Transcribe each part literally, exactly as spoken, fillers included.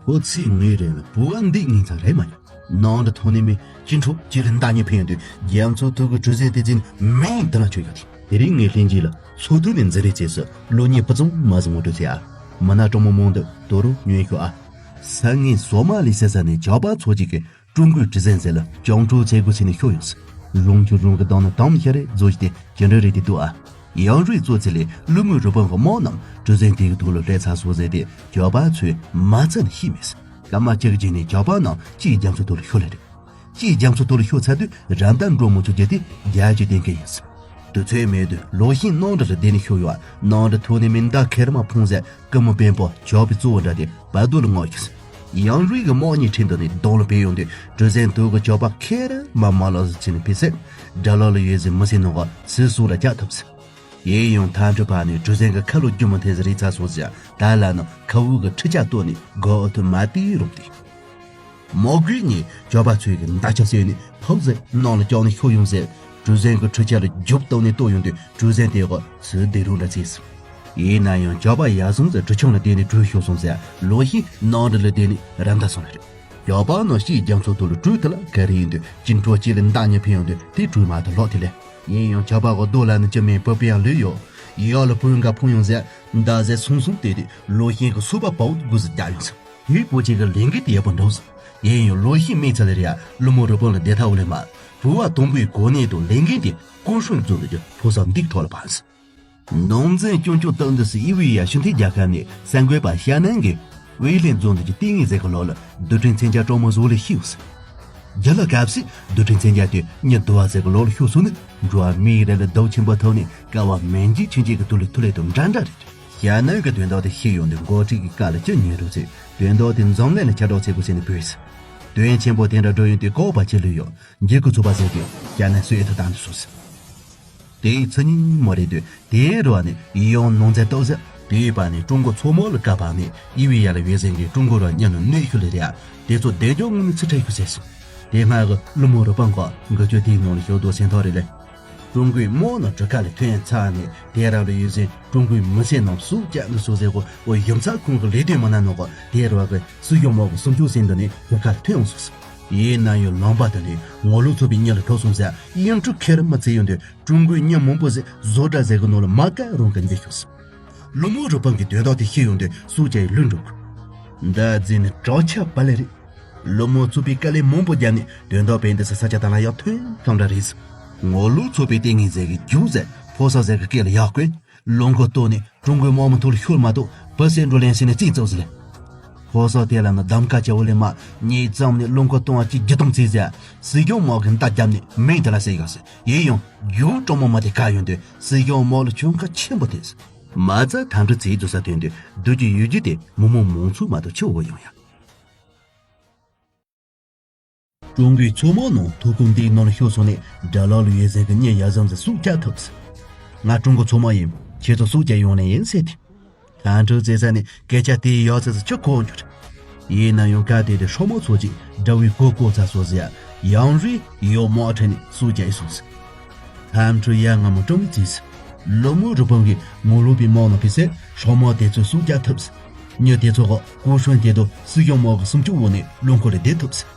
ཁོ་ཚོས་ངའི་རེད་ལ་བུ་བ་འདི་ཉིན་ཚང་རེད་མ་ཡོང་། ནང་དུ་ཐོན་ནས་མི་ཅི་འཕྲོ་ཅི་ལ་མདའ་ཉེ་ཕན་ཡོད་དུས་རྒྱ་མཚོ་ཐུག་གི་གྲུ་གཟིངས་དེ་ཚིན་མིང་དུ་ལ་ཆོད་ཡོད་དེ། དེ་རིང་ངའི་ལྷན་རྒྱས་ལ་མཚོ་ཐུག་ནས་འཛིན་རེས་བྱས་སུ་ལོ་གཉིས་པུ་ཙམ་མ་ཟིན་མོ་འགྲོ་ཚེ་ཨ། མི་སྣ་གྲོགས་མོ་མང་དུ་དོ་རུ་ཉོན་ཤོག་ཨ། ས་ངན་སོ་མ་ལི་ཟེར་ས་ནས་ཇག་པ་ཚོ་གཅིག་གིས་ཀྲུང་གོའི་གྲུ་གཟིངས་ཟེར་ལ་སྤྱང་གྲུང་ཚེ་དགོས་ཟེར་ནས་ཤོག་ཡོང་སི། རླུང་ཆུ་རང་གི་དང་ནི་དམ་ཤ་རེ་བཟོ་ཞིག་དེ་ཇི་འདྲ་རེད་དེ་འདུག་ཨ། ཡང་རུས་གཙོ་ཚེ་ལས་ཀླུ་མོའི་རུ་དཔོན་གྱི་དམག་རྣམས་གྲུ་གཟིངས་དེ་གི་ཐོག་ལ་སླེབས་ཚར་སོང་ཟེར་ཏེ་ཇག་པ་ཚོས་མ་ཚད་ནས་ཤེས་མེད། སྐར་མ་གཅིག་རྗེས་ནས་ཇག་པ་རྣམས་གཅིག་རྒྱ་མཚོ་ཐོག་ལ་ཤོར་ལེ་རེད། གཅིག་རྒྱ་མཚོ་ཐོག་ལ་ཤོར་ཚར་དུས་ར་མདའ་འགྲོ་མོ་ཆུ་རྒྱ་དེ་རྒྱ་ཆེ་བསྟན་མཁན་ཡིན། དུས་ཚོད་མེད་དུས་ལོ་ཤིང་གནམ་གྲུ་ལ་བསྡད་ནས་ཤོར་ཡོད། གནམ་གྲུ་ཐོག་ནས་མི་མདའ་ཁེར་མ་འཕངས་ཟེར་ཀུ་མོ་དཔོན་པོ་ཇག་པའི་གཙོ་བོ་འདྲ་དེ་བར་དོ་ལ་ངོ་ཤེས། ཡང་རུས་ཀྱི་དམག་གཉིས་ཁྲིན་དུ་ནས་གདོང་ལ་བུད་ཡོང་དུས་གྲུ་གཟིངས་དུ་གི་ཇག་པ་ཁེར་མ་མ་ལགས་སུ་ཕྱིན་ནས་ཕེབས་སེ་དགྲ་ལོ་ལ་ཡོད་ཟེར་མི་སེར་ནང་ག་སུ་སུ་ལ་བཅག་ཐུབ་ཟེར། ཡིན་ཡང་ཐམ་ཕྲུ་བར་ནས་གྲུ་གཟིངས་ཀྱི་ཁ་ལོ་རྒྱུ་མ་འཐེན་ཟེར་རེད་ཚར་སོང་ཟེར་ད་ལ་ནི་ཁ་དབུགས་ཀྱི་འཕྲུལ་ཆས་གཏོར་ནས་སྒོ་ཐུ་མ་ཏི་རུབ་སྟེ། མོ་གུས་ནི་ཇག་པ་ཚོས་ཀྱི་མདའ་ཆ་བསད་ནས་ཕབ་ཟེར་ནང་ལ་བཅག་ནས་ཤོར་ཡོང་ཟེར། གྲུ་གཟིངས་ཀྱི་འཕྲུལ་ཆས་ལ་རྒྱུག་བཏང་ནས་གཏོར་ཡོང་དུས་གྲུ་གཟིངས་དེ་ག་སུ་བདེ་རུ་འདྲ་ཚེས། ཡིན་ན་ཡང་ཇག་པ་ཡར་སོང་ཟེར་གྲུ་ཆུང་ལ་བསྡད་ནས་བྲོས་ཤོར་སོང་ཟེར་ལོ་ཤིང་གནམ་གྲུ་ལ་བསྡད་ནས་ར་མདའ་སོང་ནི་རེད། ཇག་པ་རྣམས་ཤིག་རྒྱ་མཚོ་ཐོག་ལ་བྲོས་ཐུབ་ལ་ག་རེ་ཡིན་དུས་ཅི་འཕྲོ་ཅི་ལ་མདའ་ཉེ་ཕན་ཡོང་དུས་དེ་བྲོས་མ་ཐུབ་ལོག་དེ་ལས། ཡིན་ཡང་ཇག་པ་ག་རྡོ་ལ་ནི་ཅི་མིན་བུ་པའི་ཡང་ལུས་ཡོད། ཡག་ལ་བུ་འགའ་ཕུང་ཡོང་ཟེར་མདའ་ཟེར་སུང་སུང་བལྟས་དུས་ལོ་ཤིང་གི་སོ་པ་པའོ་དགུ་ཟེར་རྒྱག་ཡོང་ཟེར། དེའི་བུ་གཅིག་གི་ལས་འགན་དེ་ཡག་པོ་འགྲོ་ཟེར། ཡིན་ཡང་ལོ་ཤིང་མིག་ཚ་ལས་རེད་ཡ་ཀླུ་མོ་རུ་དཔོན་ལ་བདེ་ཐག་འོ་ལེ་མ། བུ་བ་དུམ་བུའི་གོ་གནས་དང་ལས་འགན་དེ་ཀུན་སྲུང་རྫོང་དུ་ཕོ་སར་འདེགས་ཐོག་ལ་བབས་ཟེར། ནང་འཛིན་སྐྱོང་སྐྱོང་སྟངས་འདི་སི་ཨི་ཝི་ཡ་ཤུན་ཐི་རྒྱལ་ཁབ་ནས་གསར་འགོད་པ་ཤ་ནན་གྱིས་ཝེ་ལེན་རྫོང་དུ་གྱི་ལྟས་ངན་ཟེར་གི་ལོག་ལ་རྡུལ་ཕྲན་མཚོན་ཆ་གྲོགས་མོ་བཟོ་ལས་ཤིའུ་ཟེར། རྒྱ་ལ་སྐབས་སུ་རྡུལ་ཕྲན་མཚོན་ཆ་དེ་ཉི་དུ་བ་ཟེར་གི་ལོག་ལ་ཤོར་སོང་ནི་འགྲོ་བ་མིའི་རིགས་ལ་སྡུག་ཆེན་པོ་ཐོབ་ནས་ཀ་བ་མན་ཇི་ཆུན་ཆེན་གྱི་དུ་ལ་ཐུ་ལེ་དང་འདྲ་འདྲ་རེད། ཤ་ནན་གྱི་དོན་དག་དེ་ཤེས་ཡོང་དུས་འགོ་ཁྲིད་ཀྱི་བཀའ་ལ་ཅི་ཉན་རུང་ཚེ་དོན་དག་དེ་འཛམ་གླིང་ལ་ཁྱབ་བསྒྲགས་བྱེད་དགོས་ཟེར་ནས་བོས་ཟེར། དོན་ཆེན་པོ་དེ་འདྲ་འགྲོ་ཡོང་དུས་ཀོ་བ་ཆེ་ལུས་ཡོད་འཇིགས་སྐུལ་ཚོགས་པ་ཟེར་དུས་ཤ་ནན་སུས་ཨེ་ཐུ་བཏང་ནས་སོང་ཟེར། དེའི་ཚེ་ཉིན་མོ་རེད་དུས་དེའི་རུ་བ་ནས་ཡིད་ཡོང་ནོར་འཛིན་རྟོགས་ཟེར། དེའི་བར་ནས་ཀྲུང་གོ་མཚོ་དམག་ལ་བཀའ་ཕབ་ནས་ཨི་ཝི་ཡ་ལ་ཡོད་ཟེར་གྱི་ཀྲུང་གོ་རུ་བ་མཉམ་ནས་གནོད་ཤུལ་ལས་རེད་ཨ། དེ་ཚོ་བདེ་འཇགས་ངང་ནས་ཚུར་ཁྲིད་ཤོག་ཟེར་སོང་། དེ་སྔ་གི་ཀླུ་མོ་རུ་དཔོན་གོ་འགུལ་སྐྱོད་དེའི་ནང་ལ་ཞུགས་འདུག་སེམས་ཐག་རེད་ལེ། ཀྲུང་གོའི་དམག་རྣམས་གྲུ་ཁ་ལ་ཐོན་ཚར་ནས་དེ་ར་ལ་ཡོད་ཟེར་ཀྲུང་གོའི་མི་སེར་རྣམས་སུ་བཅར་འདུག་སོ་ཟེར་གོ་འོ་ཡུམ་ཚ་ཁོང་གི་ལས་དོན་མི་སྣ་ནང་གོ་དེ་རུ་བ་གི་སྲིད་སྐྱོང་དམག་གི་སུམ་ཅུ་ཟིན་དུ་ནས་གྲུ་ཁ་ལ་ཐོན་འོང་སོང་ཟེར། ཡིན་ན་ཡང་ལམ་བར་དུ་ནས་ངོ་ལོག་ཚོགས་པའི་མྱི་ལ་ཐོབ་སོང་ཟེར་གཡུ་འབྲུག་ཁེར་མ་ཚེ་ཡོང་དུས་ཀྲུང་གོའི་མྱི་མང་པོ་ཟེར་བཟོ་གྲྭ་ཟེར་གི་ནང་ལ་མ་ཀ་རང་གི་འཇིགས་ཤོག་ཟེར། ཀླུ་མོ་རུ་དཔོན་གྱི་དོན་དག་དེ་ཤེས་ཡོང་དུས་སུ་ཅའི་ལུས་འགྲོ་གི། འདི་རྫས་ནི་བྲག་ཆ་པ་ལེ་རེད། ཀླུ་མོ་ཚུགས་པའི་དཀའ་ལས་མང་པོ་བརྒྱབ་ནས་དོན་དག་བས་འདི་ས་ས་ཆ་དང་ལ་ཡག་ཐོན་ཐང་འདྲ་རེད། ངོ་ལོག་ཚོགས་པའི་ལྟས་ངན་ཟེར་གི་རྒྱུག་ཟེར་ཕོ་ས་ཟེར་གི་སྐད་ལ་ཡག་དགོས། ལུང་ཁོ་ལྟོ་ནས་ཀྲུང་གོའི་དམག་མི་ཐུག་ལ་ཤོར་མ་གཏོགས་བུ་སེ་འགྲོ་ལེན་ཟེར་ནས་རྩིས་རྩོག་ཟེར་ལེ། ཕོ་ས་དེ་ལ་ནི་གདམ་ཀ་བྱ་བོ་ལེ་མ་གཉིས་ཙམ་ནས་ལུང་ཁོ་ལྟོ་ཨ་ཅི་བརྒྱུད་གཏོང་རྩིས་ཟེར། སྲིད་སྐྱོང་དམག་གི་མདའ་བརྒྱབ་ནས་མིང་དེ་ལ་ཟེར་ཡག་ཟེར་ཡིན་ཡང་རྒྱུག་གྲོགས་མོ་མ་དེ་ག་ཡོང་དུས་སྲིད་སྐྱོང་དམག་ལ་གྱོང་ཁ་ཆེན་པོ་ཐེབས། མ་རྩ་དམ་དྲི་ཚིག་རྫོགས་ས་དོན་དུ་བདུད་ཀྱི་ཡུལ་རྒྱུད་དེ་མི་མང་མང་ཚོགས་མ་གཏོགས་ཆུ་བོ་ཡོང་ཡ། ཀྲུང་གོའི་མཚོ་དམག་ནང་ཐོ་ཁུངས་འདིའི་ནང་ལ་ཤོར་སོང་ནས་དགྲ་ལག་ལ་ཡོད་ཟེར་གི་མྱི་ཡ་ཟམ་ཟེར་སུག་རྒྱག་ཐུབ་ཟེར། ང་ཀྲུང་གོ་མཚོ་དམག་ཡིན། ཁྱེད་ཚོ་སུག་རྒྱག་ཡོང་ནས་ཡིན་ཟེར་ཏེ། ཐང་ཁྲུ་རྩེ་ས་ནས་སྐད་ཆ་དེའི་ཡག་ཚད་སུ་ཆུ་གོ་འགྱུར། ཡིན་ན་ཡང་སྐབས་དེ་དུས་ཧྲོ་མོ་ཚོ་གཅིག་དགྲ་བོའི་གོ་བཀོལ་ཚར་སོང་ཟེར་ཡང་རུས་ཡོ་མོ་ཁྲེ་ནས་སུག་རྒྱག་ཡི་སོང་ཟེར། ཐམ་ཁྲུ་ཡ་ང་མོ་ཀྲོང་མི་ཚིས། ལོ་མོ་རུ་པང་གིས་ངོ་ལོག་པའི་དམག་ནང་ཕེབས་སའི་ཧྲོ་མོ་དེ་ཚོས་སུག་རྒྱག་ཐུབ་ཟེར། མྱི་དེ་ཚོ་གོ་ཀུ་ཧྲོན་དེ་དུ་སྲིད་སྐྱོང་དམག་གི་སུམ་ཅུ་འོག་ནས་ལུང་ཁོ་རེ་བསྡད་ཐུབ་ཟེར།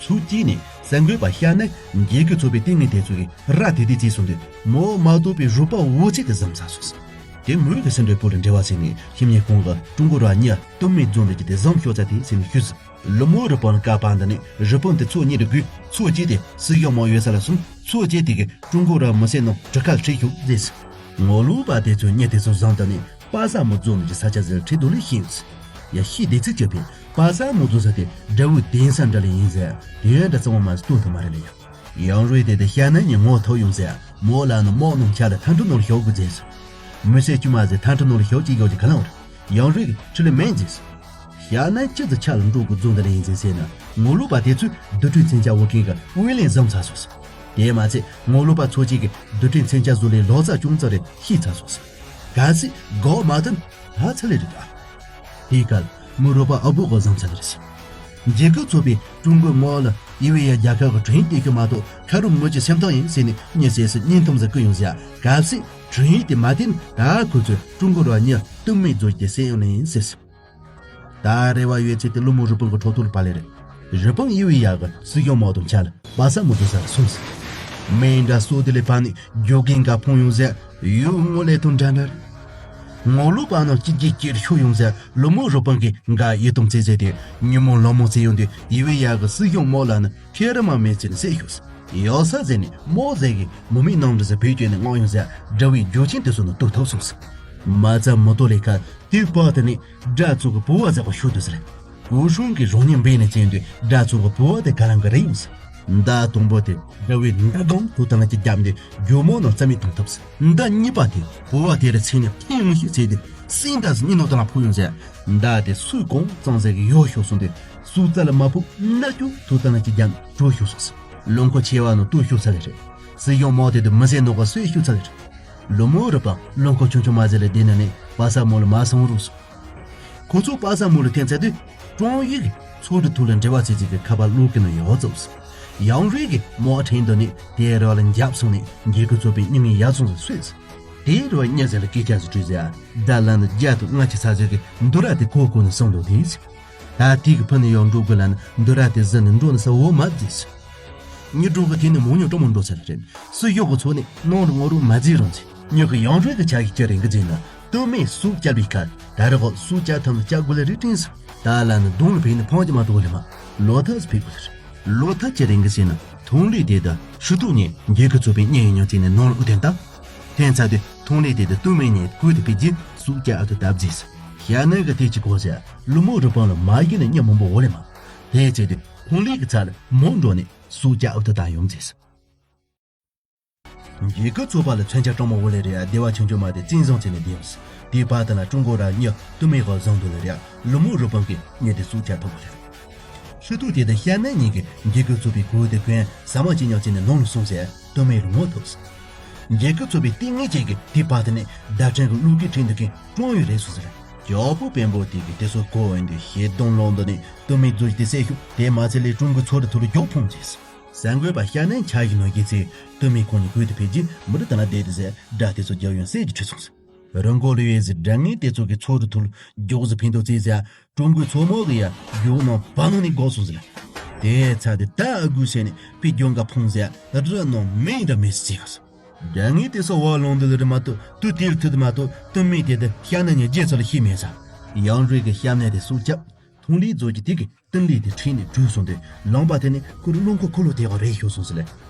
ཚུལ་གཅིག་ནས་གསར་འགོད་པ་ཤ་ནས་འགྱེད་ཀྱི་ཚོགས་པའི་ལྟས་ངན་དེ་ཚོ་གིས་ར་དེ་དེ་རྩིས་སོང་དུས་མོ་མ་གཏོགས་པའི་རུས་པ་འོ་ཚིག་གི་ཟམ་ཚ་སོང་ཟེར། དེ་མོས་ཀྱི་སེམས་འདྲའི་བུ་ལ་འབྲེལ་བ་ཟེར་ནས་ཁྱིམ་ཉེ་ཁོང་གི་ཀྲུང་གོ་ར་གཉིས་སྟོད་སྨད་རྫོང་འདི་གི་དེ་ཟམ་ཤོག་ཚ་དེ་ཟེར་ནས་ཞུས་ཟེར། ལོ་མོ་རུ་པང་ཀ་པང་འདི་ནས་རུ་པང་དེ་ཚོ་གཉིས་རུ་དགོས་ཚོ་གཅིག་དེ་སྲིད་སྐྱོང་མོ་ཡོད་ས་ལ་སོང་ཚོ་གཅིག་དེ་གི་ཀྲུང་གོ་ར་མི་སེར་ནང་གྲུ་ཁ་ལ་ཁྲིད་ཞུགས་ཟེར་ཟེར། ངོ་ལོག་པ་དེ་ཚོས་མྱི་དེ་ཚོ་ཟམ་བཏང་ནས་པ་ས་མོ་རྫོང་ནས་ཀྱི་ས་ཆ་ཟེར་ཁྲིད་དུ་ལས་ཤིང་ཟེར། ཡ་ཤི་བདེ་ཚིག་བྱེད་པས་པ་ས་མོ་རྫོང་ས་དེ་དགྲ་བོའི་གདན་ས་འདྲ་ལ་ཡིན་ཟེར་དེ་འདྲ་གཙང་མ་མ་ཟེར་སྟོན་ཐུབ་མ་རེད་ལ་ཡ། ཡང་རུས་དེ་དེ་ཤ་ནན་ནས་ངོ་ཐོག་ཡོང་ཟེར་མོ་ལ་ནི་དམག་རྣམས་ཆ་ལ་ཐང་ཁྲུ་ནོར་ཤོག་དགོས་ཟེར་ཟེར། མི་སེར་དཀྱུས་མ་ཟེར་ཐང་ཁྲུ་ནོར་ཤོག་ཅིག་ཡོད་ཀྱི་ག་ལང་བར་ཡང་རུས་ཀྱི་ཁྲི་ལས་མེད་ཟེར་ཟེར། ཤ་ནན་ཅི་ཙི་ཆ་ལ་འགྲོ་དགོས་རྫོང་དེ་ལ་ཡིན་ཟེར་ཟེར་ན་ངོ་ལོག་པ་དེ་ཚོས་རྡུལ་ཕྲན་མཚོན་ཆ་འོ་མཁན་གྱི་དབུས་ལས་ཟམ་ཚ་སོང་ཟེར། དེས་མ་ཚད་ངོ་ལོག་པ་ཚོ་གཅིག་གིས་རྡུལ་ཕྲན་མཚོན་ཆ་བཟོ་ལས་ལོ་ཙཱ་ཅུང་ཙག་རེ་ཤི་ཚར་སོང་ཟེར། གལ་སྲིད་སྒོ་མ་ཐོན་ད་ཚ་ལེ་རེད་ད། དེའི་སྐབས་མི་རོ་པ་ཨ་བུ་གོ་བཟང་ཚ་ལེ་རེད། འཇིགས་སྐུལ་ཚོགས་པས་ཀྲུང་གོའི་དམག་ལ་ཨི་ཝེ་ཡ་རྒྱལ་ཁབ་ཀྱི་དྲིན་སྟེར་རྒྱུ་མ་གཏོགས་ཁ་རུ་མི་གཅིག་སེམས་ཐག་ཡིན་ཟེར་ནས་མྱི་ཟས་སུ་བརྙན་ཐུང་ཟིག་བསྐུར་ཡོང་ཟེར། གལ་སྲིད་དྲིན་ཡིག་དེ་མ་བསྟན་ད་ཁོ་ཚོས་ཀྲུང་གོ་ར་མྱི་སྟོད་སྨད་རྫོང་དེ་བསད་ཡོང་ནས་ཡིན་ཟེར། ད་རེ་བ་ཡོད་ཚད་དེ་ལོ་མོ་རུ་པང་གི་ཁྲོ་ཐུར་པ་ལེ་རེད། རི་པང་ཡི་བའི་ཡག་གི་སྲིད་སྐྱོང་མོ་དང་ཆ་ལ་པ་ས་མོ་དུ་ས་ལ་སོང་ཟེར། མེ་འདྲ་སོ་དེ་ལས་ཕ་ནི་རྒྱུ་རྐྱེན་འགའ་ཕོང་ཡོང་ཟེར། ཡུ་ངོ་ལས་དང་འདྲ་འདྲ། ངོ་ལོ་པ་ནང་སྐྱིད་སྐྱིད་སྐྱིད་ཤོ་ཡོང་ཟེར། ལོ་མོ་རུ་པང་གི་འགའ་ཡི་དང་རྩེ་ཟེར་དེ་ཉི་མོ་ལོ་མོ་རྩེ་ཡོང་དུས་ཡི་བའི་ཡག་གི་སྲིད་སྐྱོང་མོ་ལ་ནི་ཁེ་རི་མ་མེད་ཚེ་ནི་སེ་ཤོ་ཟེར། ཡོ་ས་ཟེར་ནི་མོ་ཟེར་གི་མོ་མི་ནང་འདྲ་ཟེར་བེད་སྤྱོད་ནི་མངགས་ཡོང་ཟེར། འདྲ་བའི་རྒྱུ་རྐྱེན་དེ་ཚོ་ནི་ལྟོས་ཐུབ་སོང་ཟེར། མ་རྩ་མོ་ཏོ་ལས་ཁ་དེ་པ་དེ་ནི་དགྲ་ཚོ་གི་བུ་བ་ཟེར་བ་ཤོད་དུ་ཟེར། སྐུ་སྲུང་གི་རང་ཉིད་འབད་ནས་བཙལ་དུས་དགྲ་ཚོ་གི་བུ་བ་དེ་ག་རང་གི་རེད་ཡིན་ཟེར། མདའ་དང་པོ་དེ་དགྲ་བོའི་མདའ་སྒང་དུ་བཏང་གི་རྒྱབ་འདི་རྒྱུ་མོ་ནང་རྩ་མེད་གཏོང་ཐུབ་ཟེར། མདའ་གཉིས་པ་དེ་བུ་བ་དེ་རུ་ཚེ་ནས་ཐེངས་མི་ཤེས་ཚེ་དེ་སྲིན་འདྲ་ཟེར་གཉིས་ནང་དུ་ལ་ཕུག་ཡོང་ཟེར། མདའ་དེ་སུས་གང་གཙང་ཟེར་གི་ཡོ་ཤོ་སོང་དེ་སུ་རྩ་ལ་མ་ཕུག་མནར་སྐྱུག་དུ་བཏང་གི་རྒྱབ་གྲོ་ཤོ་སོང་ཟེར། ལོ་འཁོར་ཆེ་བ་ནང་ལྟོས་ཤོ་ཚ་གི་རེད། སྲིད་སྐྱོང་མོ་དེ་དུ་མི་ཟེར་ནོ་ག་སོས་ཤོ་ཚ་གི་རེད། ལོ་མོ་རུ་པ་ལོ་འཁོར་ཆུང་ཆུང་མ་ཟེར་ལ་བསྡད་ནས་ནི་པ་ས་མོ་ལ་མ་སོང་རུ་སོང་། ཁོ་ཚོ་པ་ས་མོ་ལ་ཐེན་ཚད་དུས་ཀྲོང་ཡིག་གི་ཚོགས་འདུ་ཐོག་ལ་འབྲེལ་བ་བྱེད་ཅིག་གི་ཁ་པར་བླུག་གི་ནི་ཡོད་ཙོགས། ཡང་རུས་ཀྱི་མོ་ཁྲེན་དུ་ནི་དེ་རོ་ལ་འཇབ་སོང་ནས་འགྱིག་གི་ཚོ་པའི་སྙིང་ཡ་ཚོང་ཟེར་སོས། དེ་རོ་ཉ་ཟེར་ལ་སྐད་ཆ་ཟེར་བྲིས་ཟེར། ད་ལ་ནི་རྒྱ་ཐུ་ང་ཆི་ས་ཟེར་གི་འདུ་ར་དེ་གོ་གོ་ནི་སོང་འདུག་དེ། ད་དེ་གི་ཕུ་ནི་ཡང་འགྲོ་དགོས་ལ་ནི་འདུ་ར་དེ་ཟེར་ནི་འགྲོ་ནི་ས་འོ་མ་བརྫིས། ཉི་གྲོགས་ཀྱི་དེ་ནི་མོ་ཉོ་གྲོ་མོ་འགྲོ་ཟེར་རེད། སུ་གཡོག་གི་ཚོ་ནི་ནང་རུ་ངོ་རུ་མ་བརྫིས་རུང་ཚེ། ཉོ་གི་ཡང་རུས་ཀྱི་ཆ་གི་སྐྱ་རིང་གི་རྫིས་ན་སྟོད་སྨད་སུ་བསྐྱལ་བའི་ཁར་ད་རེ་གོ་སུ་བསྐྱལ་ཐུབ་ནི་སྐྱ་དགུ་ལ་རི་ཏིང་སུ། ད་ལ་ནི་གདོང་ལ་ཕེ་ནི་ཕང་གི་མ་གཏོགས་ལེ་མ་ལོ་ཐ་སུ་ཕེ་གུ་ཟེར། ལོ་ཐ་སྐྱ་རིང་གི་ཟེར་ན་ཐོང་ལི་དེ་ད་ཧྲི་ཏུ་ཉེ་འགྱེ་གི་ཚོ་པའི་གཉེན་ཡིན་ཉོ་ཚེ་ནི་ནང་རུ་ཨུ་དན་ད། ཐེན་ཚ་དེ་ཐོང་ལི་དེ་ད་སྟོད་སྨད་གཉིས་གུ་དེ་ཕེ་རྗེས་སུ་བསྐྱལ་ཨ་ཐུ་ད་བརྫིས། ཤ་ནའི་གི་དེ་ཅི་གོ་ཟེར་ལུ་མོ་རུ་པང་ལ་མ་གི་ནི་ཉ་མང་པོ་འོ་ལེ་མ། དེ་ཚེ་དེ་ཐོང་ལི་གི་ཚ་ལ་མོ་འགྲོ་ནི། སུ་ཅག་ཨུ་ཏུ་ད་ཡོང་ཚེས། འགྱེ་གི་ཚོ་པ་ལ་མཚོན་ཆ་གྲོང་མོ་བོ་ལེ་རེ་ཡ་སྡེ་བ་ཆུང་ཆུང་མ་དེ་བཙན་བཟུང་བྱས་ནས་བསྡད་ཡོང་ཟེར། དེའི་བར་དུ་ལ་ཀྲུང་གོ་ར་ཉི་སྟོད་སྨད་གོ་བཟང་དུ་ལེ་རེ་ཡ་ལུ་མོ་རུ་པང་གི་ཉི་དེ་སུ་ཅག་ཐོབ་བོ་ལེ། ཧྲི་ཏུ་དེ་དང་ཤ་ནའི་གཉིས་ཀྱིས་འགྱེ་གི་ཚོ་པའི་གོ་དེ་གོན་ཟ་མ་ཅི་ཉག་ཅི་ནས་ནང་ལ་སོང་ཟེར་སྟོད་སྨད་རུ་ངོ་ཐུག་ཟེར། འགྱེ་གི་ཚོ་པའི་ཏིང་ངེ་ཅན་གྱི་དེའི་བར་དུ་ནས་བརྡ་འཕྲིན་གྱི་གླུ་གི་འཕྲིན་དུ་གིན་ཀྲོང་ཡོད་རེད་སུ་ཟེར། ཇོ་པོ་བེམ་པོ་དེ་གི་དེ་ཚོ་གོ་འོན་དུ་ཤེད་གདོང་ལོང་དུ་ནས་སྟོད་སྨད་རྫུ་དེ་སེ་ཤུ་དེ་མ་ཚད་ལས་ཀྲུང་གི་ཚོ་རུ་ཐུ་རུ་མགྱོགས་ཕོང་ཅེས། གསར་འགོད་པ་ཤ་ནན་ཆ་ཡི་ནོ་གི་ཚེ་སྟོད་སྨད་ཁོང་ནི་གུས་དུ་ཕེབས་རྗེས་མི་རི་དང་ལ་བསྡད་དེ་ཟེར་དགྲ་དེ་ཚོ་རྒྱབ་ཡོན་གསེར་གྱི་ཁྲི་སོང་ཟེར། རང་མགོ་ལུས་ཡས་ཟེར་དགྲ་ངན་དེ་ཚོ་གི་ཚོ་རུ་ཐུར་མགྱོགས་ཟི་ཕན་ཐོགས་རྩིས་ཟེར་ཀྲུང་གོའི་མཚོ་མོ་གི་ཡ་རྒྱུག་ནང་བ་ནང་ནས་འགོག་སོང་ཟེར། དེ་ཚ་དེ་ད་ཨ་གུ་ཟེར་ནས་པི་རྒྱུང་ག་ཕུང་ཟེར་རི་ནང་མེ་འདྲ་མེ་སི་ཟེར་ག་སོང་། དགྲ་ངན་དེ་ཚོ་བ་ལོང་འདི་ལ་རི་མ་གཏོགས་དུ་དེ་ལ་ཐུ་དུ་མ་གཏོགས་དུ་མེ་དེ་དུ་ཤ་ན་ཉི་རྗེས་ཚོ་ལ་ཤི་མེད་ཟེར། ཡང་རུས་ཀྱི་ཤ་ནད་དེ་སུ་ཁྱབ། ཐོང་ལི་རྫོ་གི་དེ་གི་ཏིན་ལི་དེ་ཁྲིད་ནས་བྲོས་སོང་སྟེ་ལངས་པ་དེ་ནི་ཁོ་རི་རླུང་ཁོ་ཁོ་ལོ་དེ་ག་རེ་ཤོར་སོང་ཟེར་ལེ།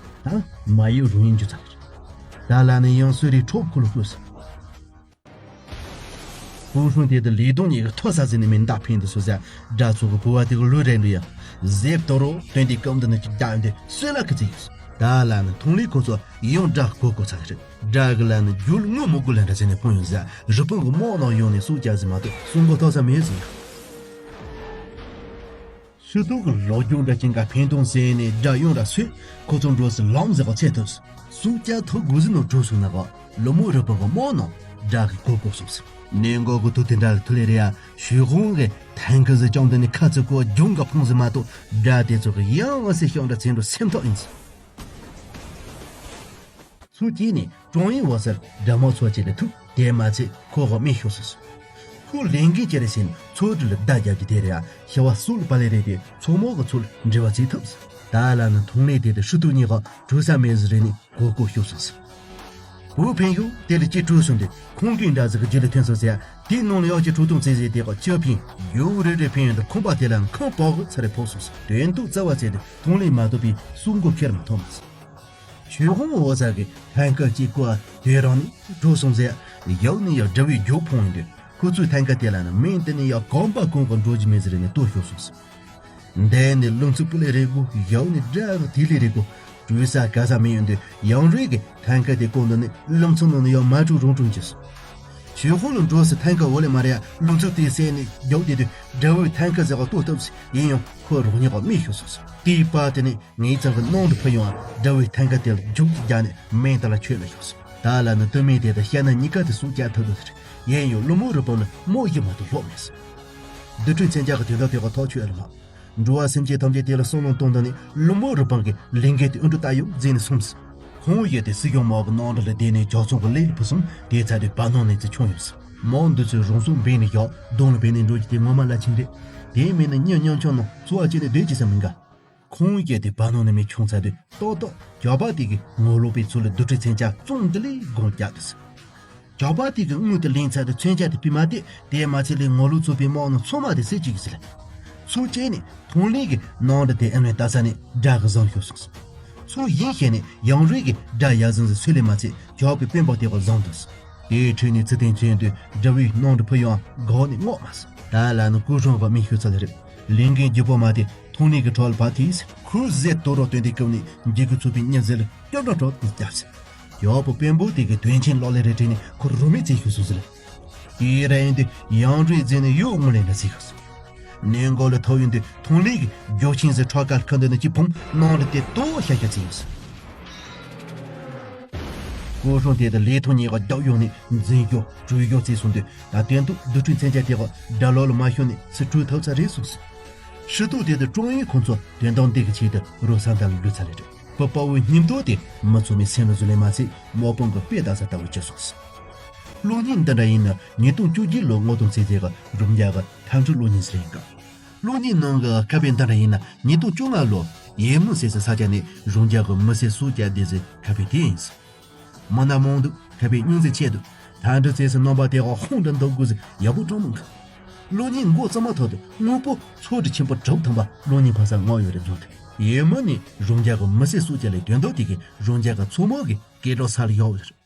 ད་མ་ཡུ་རུང་ཡིན་རྒྱུ་ཚ། ད་ལ་ནི་ཡང་སུ་རི་ཁྲོག་ཁོ་ལོ་བཀོད་སོང་། ཕུ་ཧྲུང་དེ་དུ་ལི་དོང་ཉིད་ཀྱི་ཐོ་ས་ཟིན་ནི་མིན་བདག་ཕན་དུ་སུ་ཟ། དགྲ་ཚོ་གི་བུ་བ་དེ་གི་ལུས་རེ་འདུ་ཡ། ཟེབ་ཏོ་རོ་དོན་དེ་སྐམ་དུ་ནི་ཅིག་རྒྱག་འདི་སུས་ལ་ཁི་ཚི་ཡོད། ད་ལ་ནི་ཐོང་ལི་ཁོ་ཚོ་ཡང་དགྲ་གོ་གོ་ཚ་རེད། དགྲ་གི་ལ་ནི་རྒྱུ་ངུ་མུ་གུ་ལ་འདྲ་ཟེར་ནས་ཕུང་ཡོང་ཟ། རི་པང་གི་རྨོག་ནང་ཡོང་ནས་སུ་བཅའ་ཟིན་མ་གཏོགས་སུ་མགོ་ཐོག་ས་མེད་ཟིན་ཡ། ཤུ་ཏུ་གི་ལོ་རྒྱུས་འདྲ་ཅན་ག་ཕན་ཐོགས་ཟེར་ནས་དགྲ་ཡོང་ར་སུས་ཁོ་ཚོ་འགྲོ་སི་ལམ་ཟེར་ག་ཚད་ཐུབ། སུ་བཅའ་ཐུབ་དགོས་ཟིན་ནོ་གྲུ་སུ་ན་ག་ལོ་མོ་རི་པང་གི་རྨོག་ནང་དགྲ་གི་གོ་གོ་སོང་ཟིན། ནས་མགོ་གི་ཐུག་དེ་འདྲ་ལ་ཐུ་ལེ་རེ་ཡ་ཞུས་ཧོང་གི་ཐན་ཁི་ཟི་ཅང་དུ་ནི་ཁ་ཚི་ཀོ་རྒྱུང་ག་ཕུང་ཟིན་མ་གཏོགས་དགྲ་དེ་ཚོ་གི་ཡང་ང་སི་ཤོང་འདྲ་ཚན་འགྲོ་སེམས་ཐག་ཡིན་ཟིན། སུ་སྐྱེས་ནས་ཀྲོང་ཡིན་འོ་སར་དགྲ་མོ་ཚོ་ཆེ་ལ་ཐུག་དེ་མ་ཚད་ཁོ་ག་མི་ཤོར་སོང་ཟིན། ཁོ་ལས་འགན་ཅི་རེད་ཟེར་ན་ཚོ་དྲི་ལ་བརྡ་རྒྱབ་ཀྱི་དེ་རེད་ཡ་ཤ་བ་སུ་ལ་པ་ལེ་རེད་དེ་ཚོ་མོ་གི་ཚུལ་འབྲེལ་བ་བྱེད་ཐུབ་ཟིན། ད་ལ་ནི་ཐོང་ལེ་དེ་དུ་ཧྲི་ཏུ་གཉིས་ག་གྲུ་ས་མེད་ཟི་རེད་ནི་གོ་གོ་ཤོར་སོང་ཟིན། བུ་ཕན་ཡུ་དེ་ལ་ཅི་གྲུ་སོང་དེ་ཁོང་གིས་འདྲ་ཟི་གི་རྒྱུ་ལ་ཐོན་སོང་ཟེར་ཡ་དེའི་ནང་ལ་ཡག་ཅི་གྲུ་ཐུང་ཚེ་ཟེར་དེ་ག་ཅི་ཕན་ཡུ་རེ་རེ་ཕན་ཡོན་དུ་ཁོང་པ་དེ་ལ་ཁང་པག་གི་ཚ་རེ་ཕོག་སོང་ཟིན། དོན་དུ་རྩ་བ་ཚེ་དེ་ཐོང་ལེ་མ་ཐོབ་པའི་སུ་མགོ་ཁྱེར་མ་ཐོབ་མ་ཟིན། ཆོས་ཧོང་འོ་ས་གི་ཐན་ཀ་གཅིག་གོ་དེ་རང་ནི་འགྲོ་སོང་ཟེར། ཡག་ནི་ཡག་དགྲ་བོའི་རྒྱུག་ཕོང་ཡིན་དུས་ཁོ་ཚོའི་ཐན་ཀ་དེ་ལ་ནི་མིན་དེ་ནི་ཡག་གོམ་པ་གོང་ག་འགྲོ་རྒྱུ་མེད་ཟེར་ནས་ལྟོ་ཤོར་སོང་ཟེར། འདས་ནི་ལུང་ཚུགས་པུ་ལེ་རེ་གོ་ཡག་ནི་དགྲ་གི་དེ་ལེ་རེ་གོ་གྲུ་ས་ག་ས་མི་ཡོང་དུས་ཡང་རེ་གི་ཐན་ཀ་དེ་གོང་དུ་ནི་ལུང་ཚུགས་ནང་ནི་ཡག་མ་གྲུ་རུང་གྲུང་གྱི་སོང་། ཆོས་ཧོང་ལ་འགྲོ་སི་ཐན་ཀ་འོ་ལེ་མ་རེ་ཡ་ལུང་ཚུགས་དེ་སེ་ནི་རྒྱག་དེ་དུས་དགྲ་བོའི་ཐན་ཀ་ཟེར་ག་ལྟོ་ཐབས་ཡིན་ཡང་ཁོ་རོགས་ཉིད་ག་མི་ཤོར་སོང་ཟེར། དེའི་པ་དེ་ནི། ངའི་ཚང་གི་ནང་དུ་ཕུ་ཡོང་བ་དགྲ་བོའི་ཐན་ཀ་དེ་ལ་རྒྱུག་ཅིག་རྒྱག་ནས་མེ་ད་ལ་ཆོད་ལ་ཤོག་སོང་། ད་ལ་ནི་སྟོད་སྨད་དེ་དང་ཤ་ན་གཉིས་ཀ་དེ་སུ་བཅའ་ཐུབ་འདུག་ཟེར། ཡིན་ཡང་ལོ་མོ་རུ་པང་ལ་རྨོ་ཡི་མ་གཏོགས་ལོག་མེད་ཟེར། རྡུལ་ཕྲན་མཚོན་ཆ་གི་དོན་དག་དེ་ག་ཐག་ཆོད་ལ་མ། འགྲོ་བ་སེམས་ཅན་ཐམས་ཅད་དེ་ལ་བསམ་བློ་གཏོང་དུ་ནི་ལོ་མོ་རུ་པང་གི་ལས་འགན་དེ་ཨུ་འབྲུ་ལྟ་ཡོང་མཛད་ནས་སོང་ཟེར། ཁོང་ཡོད་དེ་སྲིད་སྐྱོང་མོ་གི་ནང་དུ་ལ་བསྡད་ནས་ཇག་ཚོང་གི་ལས་ལ་ཕུ་སོང་དེ་ཚ་དུས་བ་ནང་ནས་ཚེ་ཆུང་ཡོང་ཟེར། མོ་འདི་ཚོས་རང་སྲོག་འབེན་ནས་བཞག་གདོང་ལ་འབེན་ནས་འགྲོ་རྒྱུ་དེ་ངོ་མ་བླ་ཆེན་རེད། དེ་མིན་ན་མྱི་ཉམ་ཆུང་ནང་འཚོ་བ་སྐྱེལ་ནས་སྡོད་ཀྱི་ས་མི་འགའ། ཁོང་གིས་དེ་བ་ནང་ནས་མི་ཁྱོང་ཚར་དུས་ཏོག་ཏོག་ཇག་པ་དེ་གི་ངོ་ལོག་པའི་ཚུལ་ལ་རྡུལ་ཕྲན་མཚོན་ཆ་བཙོང་འདི་ལས་དགོངས་རྒྱག་འདུག་ཟེར། ཇག་པ་དེ་གི་དངུལ་དེ་ལེན་ཚར་དུས་མཚོན་ཆ་དེ་ཕུད་མ་དེ་དེ་མ་ཚད་ལས་ངོ་ལོག་ཚོགས་པའི་དམག་ནང་ཚང་མ་དེ་བསད་ཅིག་ཟེར། ཚུར་བཅད་ནས་ཐོང་ལི་གི་ནང་དུ་དེ་ཨེ་ནས་ལྟ་ས་ནས་དགྲ་གི་བཟང་ཤོར་སོང་ཟེར། ཚུར་ཡིན་བཤད་ནས་ཡང་རུས་ཀྱི་དགྲ་ཡ་ཟིན་ཟིན་ཚུལ་ལས་མ་ཚད་ཇག་པའི་དཔོན་པོ་དེ་གི་བཟང་འདུག་ཟེར། དེའི་ཁྲོད་ནས་ཚུལ་ལྡན་ཅན་དུ་དགྲ་བོའི་ནང་དུ་ཕུད་ཡང་འགོག་ནས་རྔོག་མ་སོང་། ད་ལ་ནི་སྐུ་སྲུང་གི་མི་ཤོད་ཚ་ལ་རེད། ལས་འགན་ལྗིད་པོ་མ་དེ་ཐོང་ལི་གི་ཁྲོད་ལ་ཕར་ཐིགས། ཁོས་ཟས་དོ་རོགས་སྟོན་དེ་བཀབ་ནས་འཇིགས་སྐུལ་ཚོགས་པའི་མྱི་ཟེར་ལ་སྐྱོབ་འགྲོ་འགྲོ་དེ་བརྒྱབ་ཟེར། ཡག་པོ་དཔོན་པོ་དེ་གི་དོན་ཆེན་ལོག་ལས་རེ་དྲན་ནས་ཁོ་རུ་མི་བཙན་ཤོད་སོང་ཟེར། དེའི་ར་ཡིན་དུས་ཡང་རུས་རྫས་ནས་ཡོག་ངོ་ལས་འདྲ་ཟིག་ཤོར་སོང་། ནས་མགོ་ལ་ཐོག་ཡོང་དུས་ཐོང་ལི་གི་མགྱོགས་ཆེན་ཟེར་ཁྲག་དཀར་ཁ་འདོན་ནས་ཅི་ཕུང་ནང་ལ་དེ་ཏོག་ཤ་ཤ་བཙན་ཡོད་སོང་། སྐུ་སྲུང་དེ་དང་ལས་ཐོག་ཉེ་བ་རྒྱག་ཡོང་ནས་འཛིན་སྐྱོ་གྲོས་སྐྱོ་བརྩིས་སོང་དུས་ད་དོན་དུ་རྡུལ་ཕྲན་མཚོན་ཆ་དེ་ག་དགྲ་ལོག་ལ་མ་ཤོར་ནས་སུ་གྲོས་ཐབས་ཚ་རེད་སོང་ཟེར། ཕྱི་ཐོག་དེ་དུ་ཀྲོང་ཡིན་ཁོང་ཚོ་དོན་དག་འདི་གི་ཆེད་དུ་རོ་ས་འདར་ལ་ལུས་ཚར་ལེ་རེད། བུ་དཔའ་བོའི་སྙིང་སྟོབས་དེ་མི་ཚོ་མའི་སེམས་ལ་བཟུང་ལེ་མ་ཚད་དམག་དཔུང་གི་དཔེ་ལྟ་ས་ལྟ་བུ་བྱས་སོང་ཟེར། གློག་བརྙན་འདི་འདྲ་ཡིན་ན་ཉིས་སྟོང་བཅུ་བརྒྱད་ལོ་སྔོ་སྟོན་ཚེས་ཚེས་གི་རུམ་རྒྱ་གི་མཐའ་འཁྲུག་གློག་བརྙན་ཟེར་ཡིན་གི། གློག་བརྙན་ནང་གི་ཁ་དཔེ་འདི་འདྲ་ཡིན་ན་ཉིས་སྟོང་བཅོ་ལྔ་ལོ་ཡེ་མུ་ཟེར་སའི་ས་ཆ་ནས་རུམ་རྒྱ་གི་མི་སེར་སྲོག་བསྐྱབས་བསྡད་སའི་ཁ་དཔེ་དེ་ཡིན་ཟེར། མི་སྣ་མང་འདུག་ཁ་དཔེ་རྙོག་འཛིང་ཆེ་འདུག་མཐའ་འཁྲུག་ཚེས་སུ་རྣམ་པ་དེ་ག་ཧོང་དུ་འདུག་དགོས་ཟེར་ཡག་པོ་བྲང་མི་འགའ། གློག་བརྙན་འགོ་བཙུགས་མ་ཐག་ཏུ་དངོས་པོ་ཚོགས་སྒྲིག་ཆེན་པོ་གྲུབ་ཐུབ་པ་གློག་བརྙན་ཕ་ས་ངོ་ཡོད་རེད་བཟོ་ཐུབ། ཡེ་མུ་ནས་རུམ་རྒྱ་གི་མི་སེར་སྲོག་བསྐྱབས་ལས་དོན་དག་དེ་གའི་རུམ་རྒྱ་གི་མཚོ་མོ་གི་སྐད་གྲགས་ས་ལ་ཡོད་རེད།